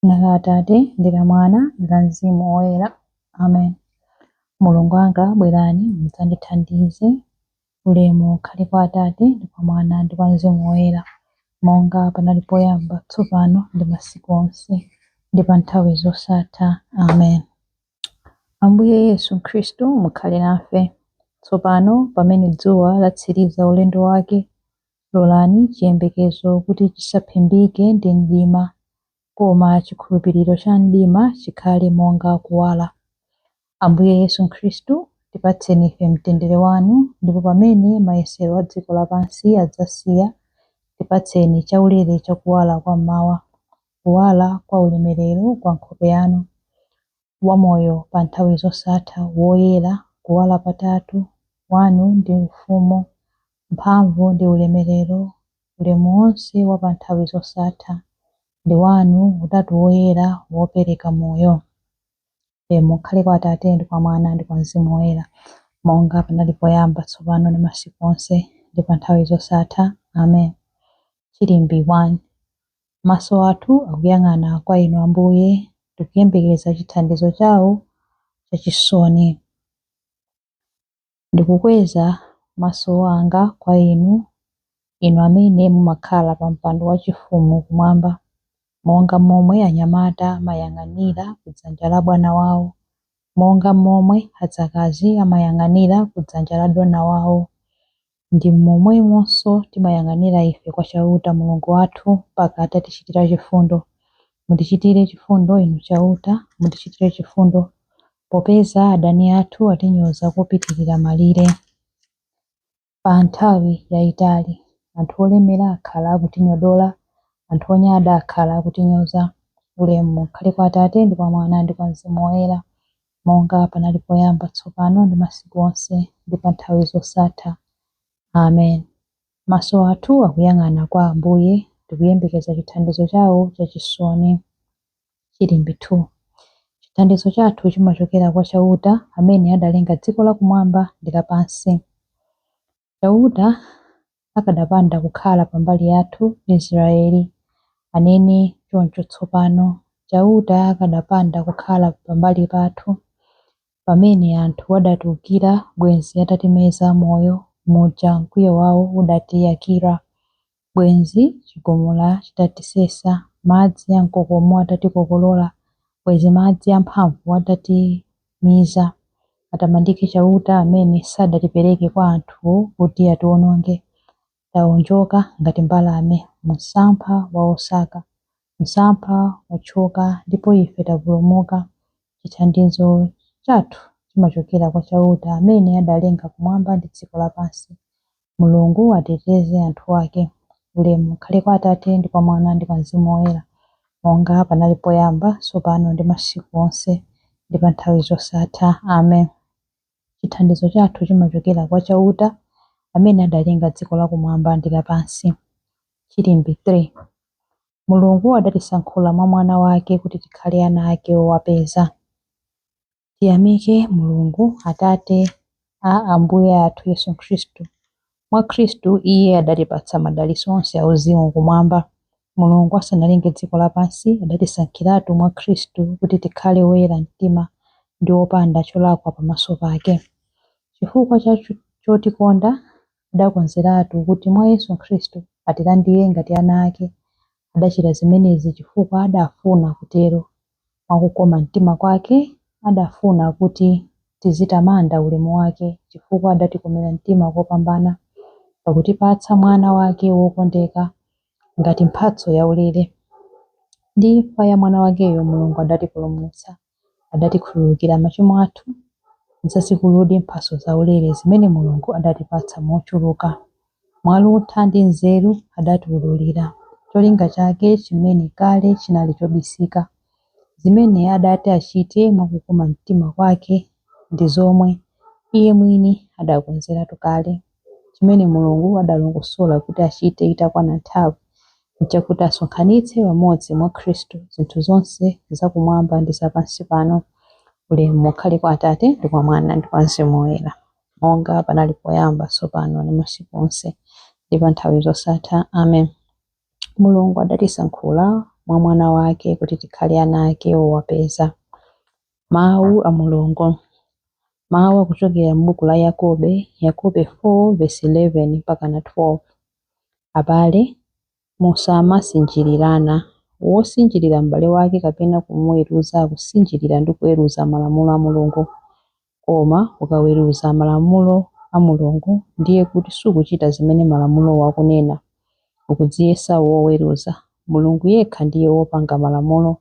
Dzina la Atate ndi la Mwana ndi la Mzimu Woyera. Amen. Mulungu wanga, bwerani mudzandithandize. Ulemu ukhale kwa Atate ndi kwa Mwana ndi kwa Mzimu Woyera, monga panali poyamba, tsopano ndi masiku onse, ndi pa nthawi zosatha. Amen. Ambuye Yesu Khristu, mukhale nafe. Tsopano pamene dzuwa latsiriza ulendo wake, lolani chiyembekezo kuti chisaphimbike ndi mdima, koma chikhulupiriro cha mdima chikhale monga kuwala. Ambuye Yesu Khristu, tipatseni ife mtendere wanu, ndipo pamene mayesero a dziko lapansi adzasiya, tipatseni chaulere cha kuwala kwa mmawa, kuwala kwa ulemerero kwa nkhope yanu. Wamoyo pa nthawi zosatha, woyera, kuwala patatu, wanu ndi ufumu, mphamvu ndi ulemerero, ulemu wonse wa pa nthawi zosatha, ndi wanu Utatu Woyera wopereka moyo. Ulemu ukhale kwa Atate ndi kwa Mwana ndi kwa Mzimu Woyera, monga panali poyamba, tsopano ndi masiku onse, ndi pa nthawi zosatha. Amen. Chilimbi 1. Maso athu akuyang'ana kwa Inu Ambuye, tikuyembekeza chithandizo chawo chachisoni. Ndikukweza maso anga kwa Inu, Inu amene mumakhala pa mpando wachifumu kumwamba, monga momwe anyamata amayang'anira kudzanja la bwana wawo, monga momwe adzakazi amayang'anira kudzanja la dona wawo, ndi momwemonso timayang'anira ife kwa Chauta Mulungu wathu mpaka atatichitira chifundo. Mutichitire chifundo, Inu Chauta, mutichitire chifundo, popeza adani athu atinyoza kopitirira malire. Pa nthawi yayitali, anthu olemera akhala akutinyodola, anthu onyada akhala akutinyoza. Ulemu ukhale kwa Atate ndi kwa Mwana ndi kwa Mzimu Woyera, monga panali poyamba, tsopano ndi masiku onse, ndi pa nthawi zosatha. Amen. Maso athu akuyang'ana kwa Ambuye, tikuyembekeza chithandizo chawo chachisoni. Chilimbi 2. Chithandizo chathu chimachokera kwa Chauta amene adalenga dziko lakumwamba ndi lapansi. Chauta akadapanda kukhala pambali yathu, Israeli anene choncho tsopano, Chauta akadapanda kukhala pambali pathu, pamene anthu adatiukira, bwenzi atatimeza moyo muja mkwiyo wawo udatiyakira, bwenzi chigumula chitatisesa, madzi amkokomo atatikokolola, bwenzi madzi amphamvu atatimiza. Atamandike Chauta amene sadatipereke kwa anthu kuti atiwononge. Tawonjoka ngati mbalame mumsampha wa osaka. Msampha wathyoka ndipo ife tapulumuka. Chithandizo chathu chimachokera kwa Chauta amene adalenga kumwamba ndi dziko lapansi. Mulungu ateteze anthu ake. Ulemu ukhale kwa Atate ndi kwa Mwana ndi kwa Mzimu Woyera, monga panali poyamba, tsopano ndi masiku onse, ndi pa nthawi zosatha. Amen. Chithandizo chathu chimachokera kwa Chauta amene adalenga dziko lakumwamba ndi lapansi. Chilimbi 3. Mulungu adatisankhula mwa Mwana wake kuti tikhale ana ake owapeza. Tiyamike Mulungu, Atate a Ambuye athu Yesu Khristu. Mwa Khristu Iye adatipatsa madalitso onse auzimu kumwamba. Mulungu asanalenge dziko lapansi, adatisankhiratu mwa Khristu kuti tikhale oyera mtima ndi opanda cholakwa pamaso pake. Chifukwa cha chotikonda, adakonzeratu kuti mwa Yesu Khristu atilandire ngati ana ake. Adachita zimenezi chifukwa adafuna kutero. Mwa kukoma mtima kwake adafuna kuti tizitamanda ulemu wake, chifukwa adatikomera mtima kopambana, pakutipatsa Mwana wake wokondeka ngati mphatso yaulere. Ndi imfa ya Mwana wakeyo Mulungu adatipulumutsa, adatikhululukira machimo athu. Nzazikuludi mphatso zaulere zimene Mulungu adatipatsa mochuluka! Mwaluntha ndi nzeru adatiwululira cholinga chake chimene kale chinali chobisika. Zimene adati achite mwa kukoma mtima kwake ndi zomwe Iye mwini adakonzeratu kale. Chimene Mulungu adalongosola kuti achite itakwana nthawi nchakuti asonkhanitse pamodzi mwa Khristu zinthu zonse zakumwamba ndi za pansi pano. Ulemu ukhale kwa Atate ndi kwa Mwana ndi kwa Mzimu Woyera, monga panali poyamba, tsopano ndi masiku onse, ndi pa nthawi zosatha. Amen. Mulungu adatisankhula mwa Mwana wake kuti tikhale ana ake owapeza. Mawu a Mulungu. Mawu akuchokera m'buku la Yakobe, Yakobe 4:11 mpaka na 12. Abale, musamasinjirirana. Wosinjirira m'bale wake kapena kumuweruza akusinjirira ndi kuweruza malamulo a Mulungu. Koma ukaweruza malamulo a Mulungu, ndiye kuti sukuchita zimene malamulowo akunena, ukudziyesa woweruza. Mulungu yekha ndiye wopanga malamulo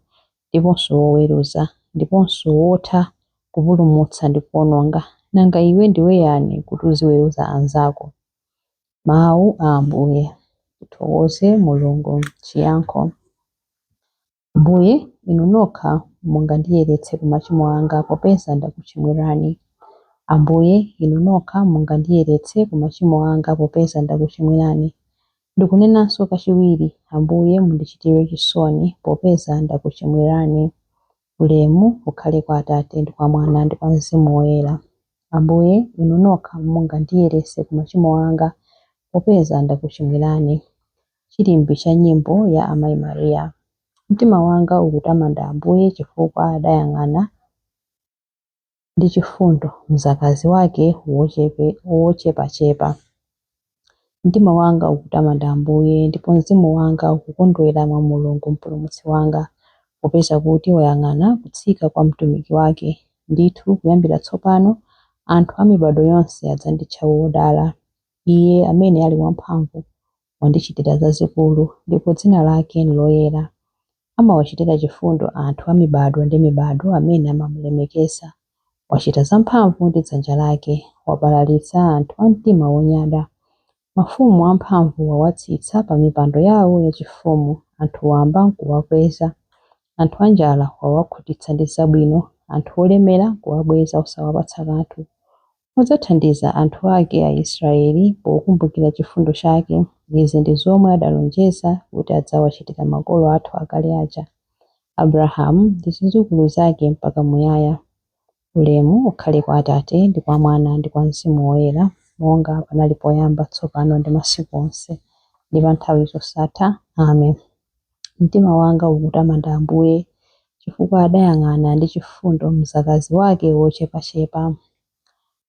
ndiponso woweruza, ndiponso wotha kupulumutsa ndi kuwononga. Nanga iwe ndiwe yani kuti uziweruza anzako? Mawu a Ambuye. Tithokoze Mulungu. Chiyankho. Ambuye, inu nokha mungandiyeretse ku machimo anga popeza ndakuchimwirani. Ambuye, inu nokha mungandiyeretse ku machimo anga popeza ndakuchimwirani. Ndikunenanso kachiwiri, Ambuye mundichitire chisoni popeza ndakuchimwirani. Ulemu ukhale kwa Atate ndi kwa Mwana ndi kwa Mzimu Woyera. Ambuye, inu nokha mungandiyeretse ku machimo anga popeza ndakuchimwirani. Chilimbi cha nyimbo ya Amayi Mariya. Mtima wanga ukutamanda Ambuye chifukwa adayang'ana ndi chifundo mzakazi wake wochepachepa. Mtima wanga ukutamanda Ambuye, ndipo mzimu wanga ukukondwera mwa Mulungu Mpulumutsi wanga, popeza kuti wayang'ana kutsika kwa mtumiki wake. Ndithu kuyambira tsopano anthu a mibado yonse adzanditcha wodala. Iye amene ali wamphamvu wandichitira zazikulu, ndipo dzina lake ndi loyera. Amawachitira chifundo anthu a mibado ndi mibado amene amamulemekeza. Wachita zamphamvu ndi dzanja lake, wabalalitsa anthu a mtima wonyada. Mafumu amphamvu wawatsitsa pa mipando yawo yachifumu, anthu wamba nkuwakweza. Anthu anjala wawakhutitsa ndi zabwino, anthu olemera nkuwabweza osawapatsa kanthu. Wadzathandiza anthu ake Aisraeli pokumbukira chifundo chake. Izi ndi zomwe adalonjeza kuti adzawachitira makolo athu akale aja, Abrahamu ndi zidzukulu zake mpaka muyaya. Ulemu ukhale kwa Atate ndi kwa Mwana ndi kwa Mzimu Woyera, monga panali poyamba, tsopano ndi masiku onse, ndi pa nthawi zosatha. Amen. Mtima wanga ukutamanda Ambuye, chifukwa adayang'ana ndi chifundo mzakazi wake wochepachepa.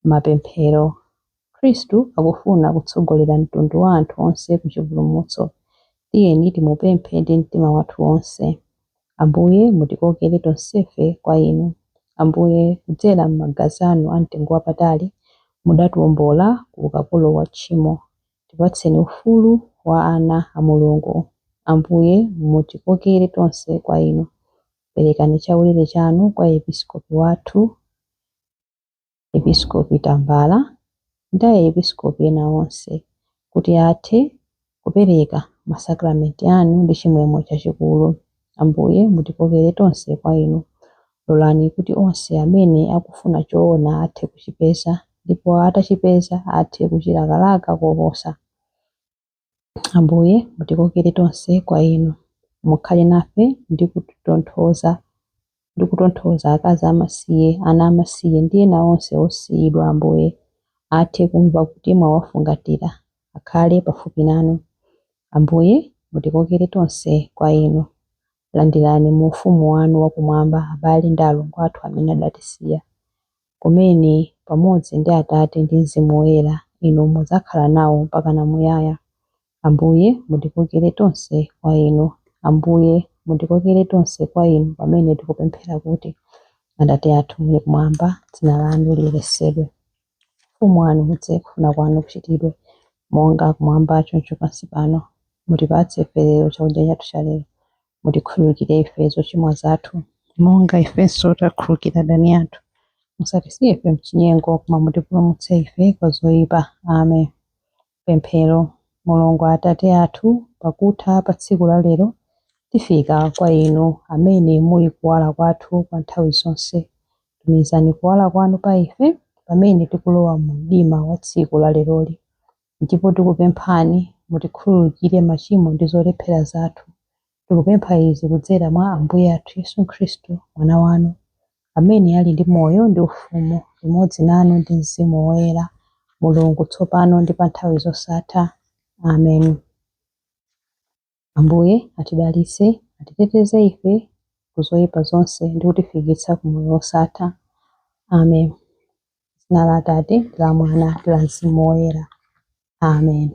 Mapemphero. Khristu akufuna kutsogolera mtundu wa anthu onse ku chipulumutso. Tiyeni timupemphe ndi mtima wathu wonse. Ambuye, mutikokere tonsefe kwa inu. Ambuye, kudzera m'magazi anu amtengo wapatali mudatiwombola ku ukapolo wa tchimo. Tipatseni ufulu wa ana a Mulungu. Ambuye, mutikokere tonse kwa inu. Perekani chaulere chanu kwa episkopi wathu, Episkopi Tambala, ndi aepiskopi ena onse, kuti athe kupereka masakramenti anu ndi chimwemwe chachikulu. Ambuye, mutikokere tonse kwa inu. Lolani kuti onse amene akufuna choona athe kuchipeza, ndipo atachipeza athe kuchilakalaka koposa. Ambuye, mutikokere tonse kwa inu. Mukhale nafe ndi kutitonthoza ndi kutonthoza akazi amasiye, ana amasiye ndi ena onse osiyidwa. Ambuye, athe kumva kuti mwawafungatira, akhale pafupi nanu. Ambuye, mutikokere tonse kwa inu. Landirani mu ufumu wanu wakumwamba abale ndi alongo athu amene adatisiya, kumene pamodzi ndi Atate ndi Mzimu Woyera inu mudzakhala nawo mpaka muyaya. Ambuye, mutikokere tonse kwa inu. Ambuye, mutikokere tonse kwa inu pamene tikupemphera kuti: Atate athu muli kumwamba, dzina lanu liyeretsedwe, ufumu wanu udze, kufuna kwanu kuchitidwe monga kumwamba choncho pansi pano. Mutipatse ife lero chakudya chathu cha lero. Mutikhululukire ife zochimwa zathu, monga ifenso takhululukira adani athu. Musatisiye ife mchinyengo, koma mutipulumutse ife kwa zoyipa. Amen. Pemphero. Mulungu Atate athu, pakutha pa tsiku la lero tifika kwa inu amene muli kuwala kwathu kwa nthawi zonse. Tumizani kuwala kwanu pa ife pamene tikulowa mu mdima wa tsiku la leroli, ndipo tikupemphani mutikhululukire machimo ndi zolephera zathu. Tikupempha izi kudzera mwa Ambuye athu Yesu Khristu, Mwana wanu, amene ali ndi moyo ndi ufumu limodzi nanu ndi Mzimu Woyera, Mulungu, tsopano ndi pa nthawi zosatha. Amen. Ambuye atidalitse, Atiteteze ife ku zoyipa zonse ndi kutifikitsa ku moyo wosatha. Amen. Dzina la Atate, ndi la Mwana, ndi la Mzimu Woyera. Amen.